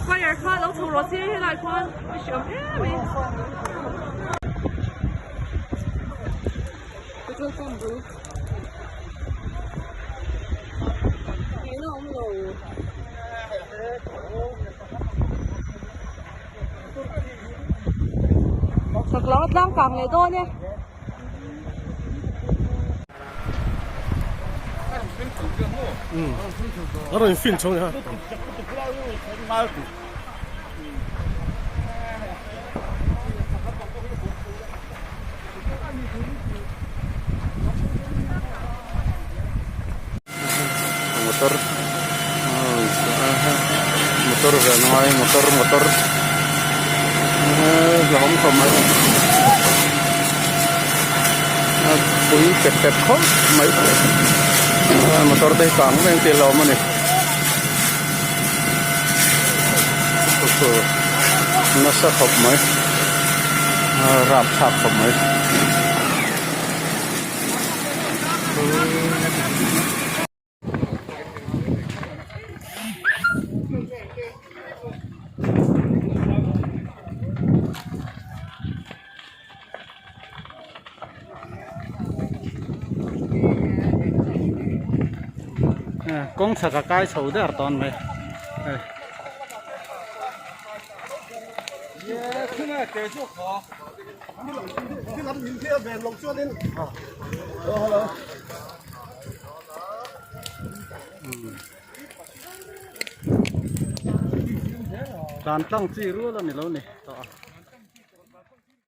Fire kha lo chho rawh se helai khuan a hriam em mai. Petrol pump bul tihna a awm lo. Chak lo a tlang kang leh dawn e. A rawn fin chho nia. Motor motor ve ngai motor motor hlauhawm khawp mai a pui pet pet khawp mai motor te hi kang veng tih a hlauhawm a ni nasa khawp mai rapthlak khawp mai. Kawng chhak a kai chho der tawn mai hei. Tlan tlang chi rual a ni lo ni.